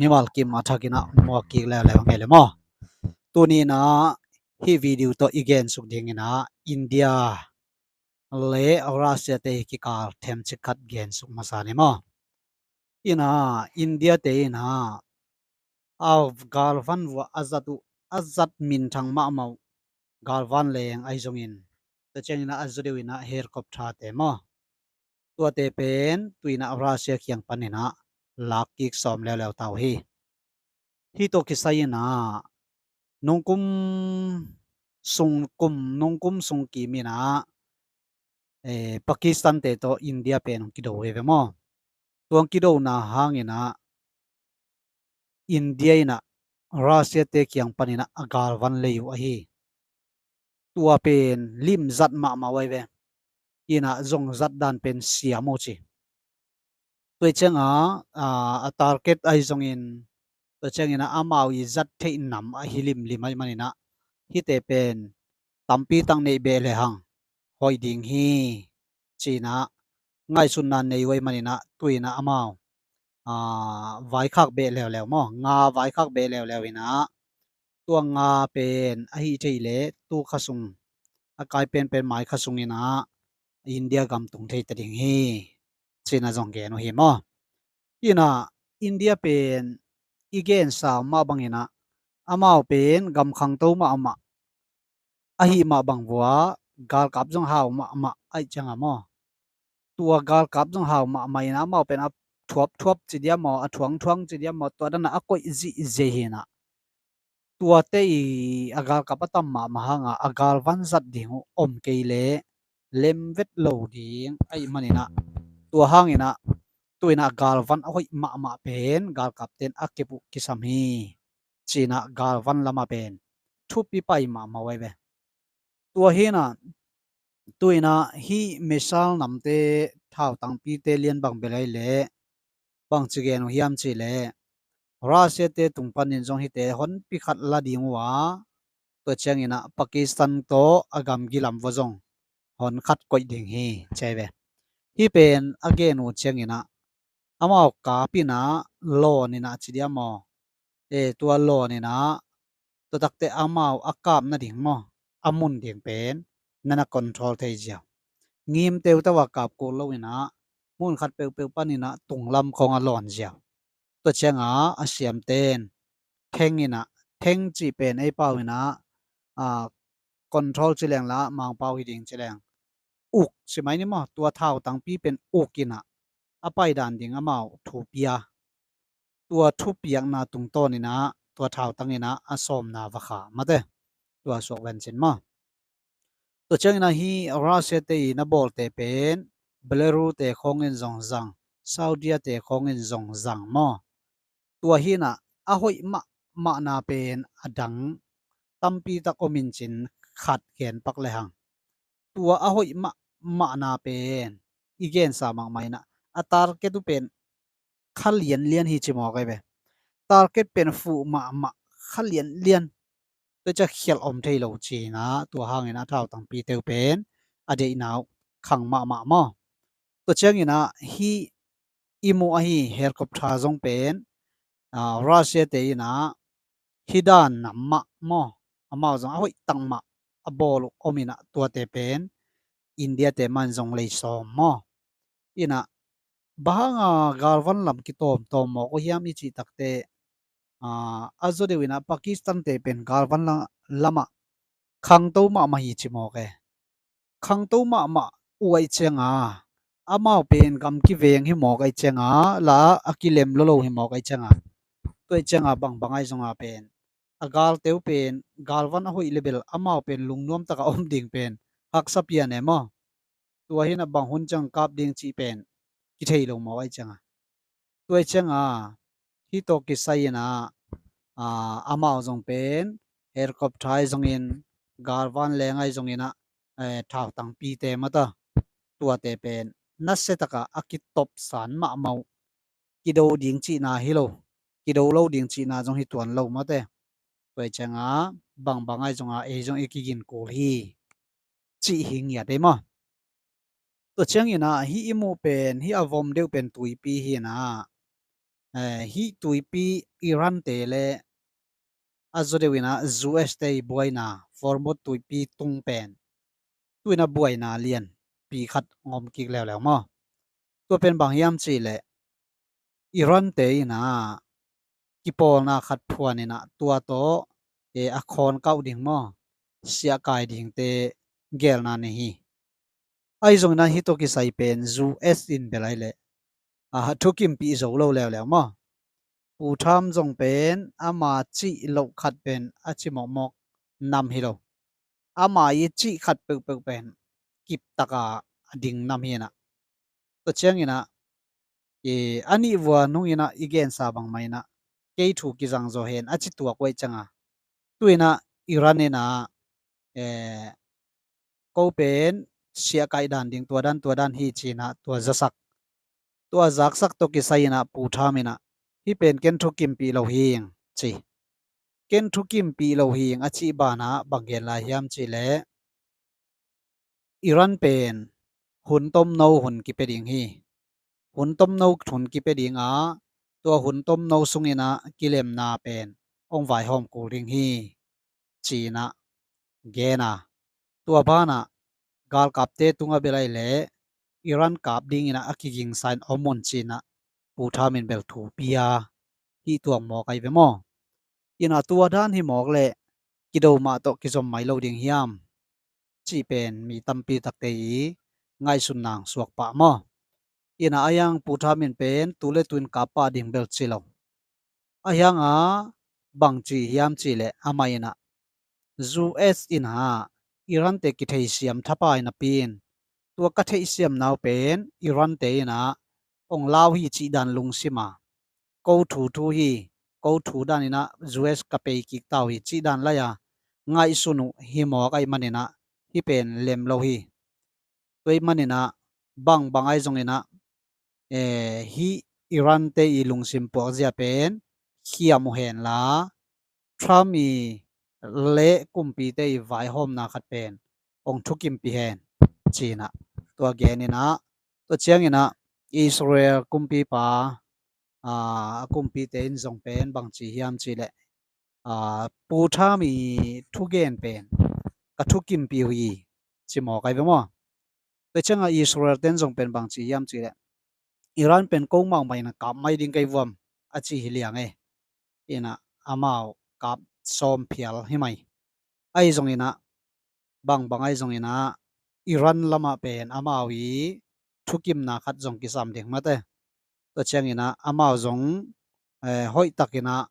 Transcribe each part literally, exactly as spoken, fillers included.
Mimal kim a thakin ah muak kik leuleu ngei le maw. Tuni in ah hih video tawh i gensuk dingin ah India le Russia te kikal themcik khat gensuk masa ni maw. In ah India te in ah a galvan vua a zat uh, a zat minthang mahmah uh galvan leng ahi zongin, tua ciangin ah a zaw deuh in ah helicopter te maw, tuate pen tu in ah Russia kiang panin ah lak kik sawm leuleu ta uh hi. Hih tawh kisai in ah nungkum sung kum, nungkum sung kim in ah eh, Pakistan te tawh India pen hong kido hi ve maw. Tua hong kidona hangin ah India in ah Russia te kiang panin ah a galvan lei uh ahi. Tua pen limzat mahmah uh ahi ve. In ah zong zat dan pen siam uh ci. Tua ciangin ah a target ahi zongin, tua ciangin ah amau i zat theih nam ahi limlim ahih manin ah hihte pen tampi tak neih beh le hang hoih ding hi, ci-in ah ngaihsutna nei uh ahih manin ah tu in ah amau vaikhak beh leuleu maw, nga vaikhak beh leuleu in ah tua nga pen ahi thei leh tu kha sung, a kai penpen mai kha sungin ah India gam tung thei ta ding hi, ci-in ah zong gen uh hi maw. In ah India pen i gensa mah bangin ah amau pen gam khangto mahmah ahih mah bang vua galkap zong hau mahmah ahih ciangin maw, tua galkap zong hau mahmah in ah amau pen a thuapthuap ci diam maw, a thuangthuang ci diam maw, tua dan ah a koih zihziah hi in ah tuate i a galkap a tam mahmah hangin a galvan zat ding uh om kei leh lem vet lo ding ahih manin ah, tua hangin ah tu in ah a galvan a hoih mahmah pen galkap ten a kep uh kisam hi, ci-in ah galvan lamah pen thupi pai mahmah uh ahi ve. Tua hi in ah tu in ah hih missile namte, thautangpite lian bang bel ahih leh bangci gen uh hiam cih leh Russia te tung panin zong hihte honpi khat la ding uh a, tua ciangin ah Pakistan tawh a gamgi lam vua zong hon khat koih ding hi, ci ahi ve. Hih pen a gen uh ciangin ah amau kap in ah lawn in ah ci diam maw, eh, tua lawn in ah tua takte amau a kap nading maw, a mun ding pen na na control thei ziau. Ngim teuteu a kap kul lo in ah mun khat peuhpeuh panin ah tunglam khawng a lawn ziau. Tua ciangin a siamten theng in ah, theng cih pen ei pau in ah, a, control ci leng la Mangpau hi ding ci leng, uk ci mai ni maw, tua thautangpi pen uk in ah a paidan ding amau thu pia. Tua thupiakna tungtawn in ah tua thautang in ah a sawmna va kha mate, tua suak ven cin maw. Tua ciangin ah hih Russia te in a bawlte pen Belarus te khawngin zong zang, Saudi te khawngin zong zang maw. Tua hi in ah a hoih mahmahna pen a dang tampi tak om in cin khat gen pak le hang. Tua a hoih mahmahna pen i gensa mahmah in ah a target uh pen kha lianlian hi ci mawk ahi ve. Target pen fuh mahmah, kha lianlian. Tua ciang khialh om thei lo ci in ah tua hangin a thautangpite uh pen a deihna uh khang mahmah maw. Tua ciangin ah hih i muh ahi helicopter zong pen, a, Russia te in ah hih dan nam mah maw, amau zong a hoih tak mah a bawl uh om in ah tuate pen India te mah in zong lei sawm maw. In ah bang hanga galvan lam kitawmtawm mawk uh hiam i cih takte, a, a zaw deuh in ah Pakistan te pen galvan la-, lamah khangto mahmah hi ci mawk e. Khangto mahmah uh ahih cianga amau pen gam kiveng hi mawk ahih cianga, la a kilem lolo hi mawk ahih cianga, tua ahih cianga bangbang ahi zonga pen a galte uh pen galvan a hoih le bel amau pen lungnuam taka om ding pen haksa pian e maw. Tua hi in ah bang hun ciang kap ding cih pen kithei lo mawk ahih cianga. Tua ahih cianga hih tawh kisai in ah, a, amau zong pen helicopter ahi zongin, galvan leng ahi zongin ah, eh, thautangpite mata, tuate pen nasia taka a kitopsan mahmah uh. Kido ding cihna hi lo, kido lo ding cihna zong hi tuan lo mate. Tua ahih cianga bangbang ahi zonga ei zong i kigin kul hi, cih hi ngiat ei maw. Tua ciangin ah hih i muh pen, hih a vom deuh pen tuipi hi in ah, eh, hih tuipi Iran te le a zaw deuh in ah U S te i buaina Hormuz tuipi tung pen tu in ah buaina lianpi khat hong om kik leuleu maw. Tua pen bang hiam cih leh Iran te in ah kipawlna khat phuan in ah tua tawh, eh, a khawn kauh ding maw, siahkai dingte geelna nei hi. Ahi zongin ah hih tawh kisai pen U S in bel ai leh, ah, thukimpih zo lo leuleu maw. Pu Trump zong pen ama cih loh khat pen a ci mawkmawk nam hi lo. Ama i cih khat peuhpeuh pen kiptaka a ding nam hi in ah. Tua ciangin ah, i, a nih vua nung in ah i gensa bangmah in ah kei thu kizang zaw hen a ci tuak uh ahih ciangin, tu in ah Iran in ah, eh, ko pen siahkaih dan ding tua dan tua dan hi ci in ah tua zasak. Tua zaksak tawh kisai in ah Pu Trump in ah hih pen ken thukimpih lo hing ci. Ken thukimpih lo hing a cih banah bang gen lai hiam cih leh Iran pen hun tomno hun kipia ding hi. Hun tomno hun kipia ding a, tua hun tomno sungin ah kilemna pen hong vaihawm kul ding hi ci in ah gen a. Tua banah galkapte tungah bel ai leh Iran kap dingin ah a kigingsa in om un ci in ah Pu Trump in bel thu pia hi tuak mawk ai ve maw. In ah tua dan hi mawk leh kido mah tawh kizom mai lo ding hiam cih pen mi tampi takte i ngaihsutna suak pah maw. In ah a hiang Pu Trump in pen tu le tu in kap pah ding bel ci lo. A hiang a bang ci hiam cih leh amah in ah U S in ah Iran te kitheisiam thapa in a pin, tua ka theihsiamna uh pen Iran te in ah hong lau hi cih dan lungsim a, ko thu thu hi, ko thu dan in ah U S ka pei kik ta uh hi cih dan lai a ngaihsun uh hi mawk ahih manin ah hih pen lem lo hi. Tua ahih manin ah bang bang ahi zongin ah, eh, hih Iran te i lungsim puakzia pen khiam uh hen la, Trump i le kumpite i vaihawmna khat pen hong thukimpih hen ci in ah tua gen in ah, tua ciangin ah Israel kumpipa, ah, a kumpite in zong pen bang ci hiam cih leh, ah, Pu Trump i thugen pen ka thukimpih uh hi ci mawk ai ve maw. Tua ciangah Israel ten zong pen bang ci hiam cih leh Iran pen ko mahmah in ah kap mai ding kei vuam a ci hi liang e. In ah amau kap sawm phial hi mai. Ahi zongin ah bang bang ahi zongin ah Iran lamah pen amau i thukimna khat zong kisam ding mate. Tua ciangin ah amau zong, eh, hoih takin ah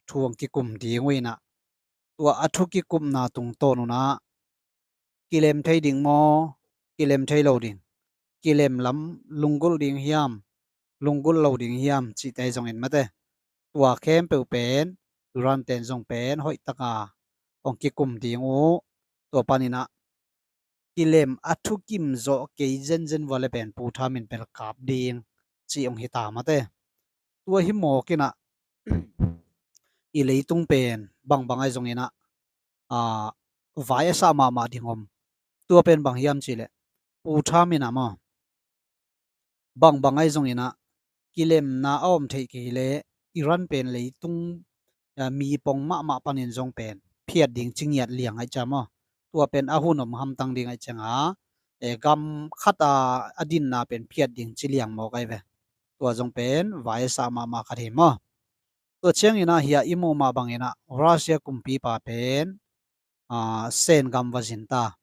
thu hong kikum ding uh in ah tua a thu kikupna tungtawn un ah kilem thei ding maw, kilem thei lo ding, kilem lam lunggulh ding hiam, lunggulh lo ding hiam cihte zongin mate. Tua khempeuh pen Iran ten zong pen hoih taka hong kikum ding uh. Tua panin ah kilem a thukim zawh kei zenzen vua le pen Pu Trump in bel kap ding cih hong hi ta mate. Tua hi mawk in ah i leitung pen bang bang ahi zongin ah, ah, vai a sah mahmah ding om. Tua pen bang hiam cih leh Pu Trump in ah maw, bang bang ahi zongin ah kilemna a om theih kei leh Iran pen leitung, ah, mi pong mahmah panin zong pen phiat ding ci ngiat liang ahih ciang maw. Tua pen a hun om hamtang ding ahih ciangin, eh, gam khat a a dinna pen phiat ding ci liang mawk ai ve. Tua zong pen vai a sah mahmah khat hi maw. Tua ciangin ah hiah i muh mah bangin ah Russia kumpipa pen, ah, Sen gam va zin ta.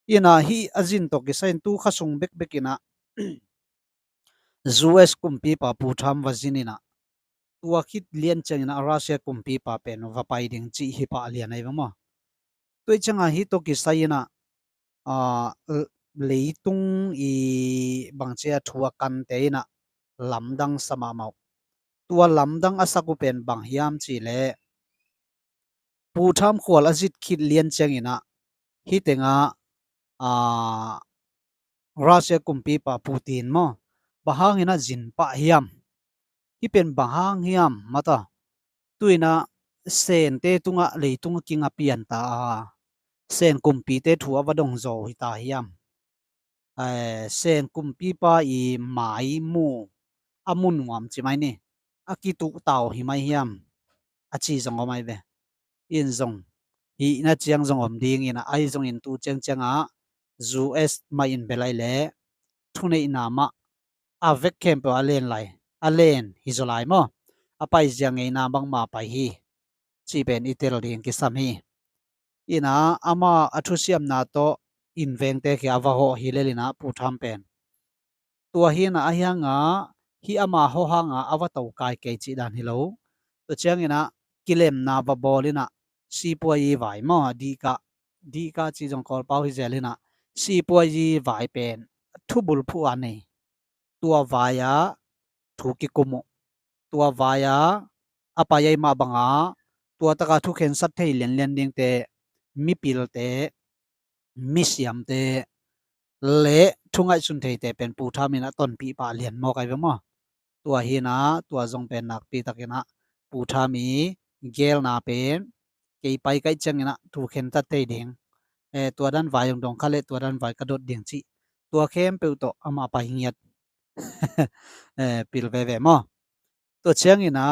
In ah hih a zin tawh kisai in tu kha sung bekbek in ah U S kumpipa Pu Trump va zin in ah tua khit lian ciangin ah Russia kumpipa pen va pai ding cih hi pah lian ai va maw. Tua ciangin ah hih tawh kisai in ah, ah, l-, leitung i bangci a thu a kante in ah lamdang sa mahmah uh. Tua lamdang a sak uh pen bang hiam cih leh Pu Trump khual a zit khit lian ciangin ah hih tengah, ah, Russia kumpipa Putin maw, bang hangin ah zin pah hiam? Hih pen bang hang hiam mata? Tu in ah Sente tungah leitung a king a pian ta a, Sen kumpite thu a va dong zo hi ta hiam? Eh, Sen kumpipa i mai mu a mu nuam ci mai ni. a kituh tau hi mai hiam, a ci zong om ai ve. In zong hihna ciang zong om ding in a, ai zong in tu ciangciang a U S mah in belai le thuneihna mah a vek khempeuh a len lai, a len hi zaw lai maw? A paizia ngeina bangmah pai hi, cih pen i tel ding kisam hi. In a, ama a thusiamna tawh in vengte kia a va hawh hi lel in a, Pu Tham pen. Tua hi in a, ahi hang a, hih ama hawh hang a a va to kai kei cih dan hi lo. Tua ciang in a, kilemna va bawl in a, sipuazi vai maw, dihkah, dihkah cih zong Kawlpau hi zel in a, sipuazi vai pen thubul phuh a nei. Tua vai ah thu kikum uh. Tua vai ah a pai ai mah bang a, tua tak a thukhensat thei lianlian dingte, mipilte, misiamte le thu ngaihsun theite pen Pu Tham in a tonpih pah lian mawk ai ve maw? Tua hi in a, tua zong pen nakpi tak in a, Pu Tham i geelna pen, kei pai kaih ciang in a thukhensat thei ding, eh, tua dan vai hong dong kha le tua dan vai ka dot ding cih, tua khempeuh tawh ama pai ngiat, eh, pil veve maw? Tua ciang in a,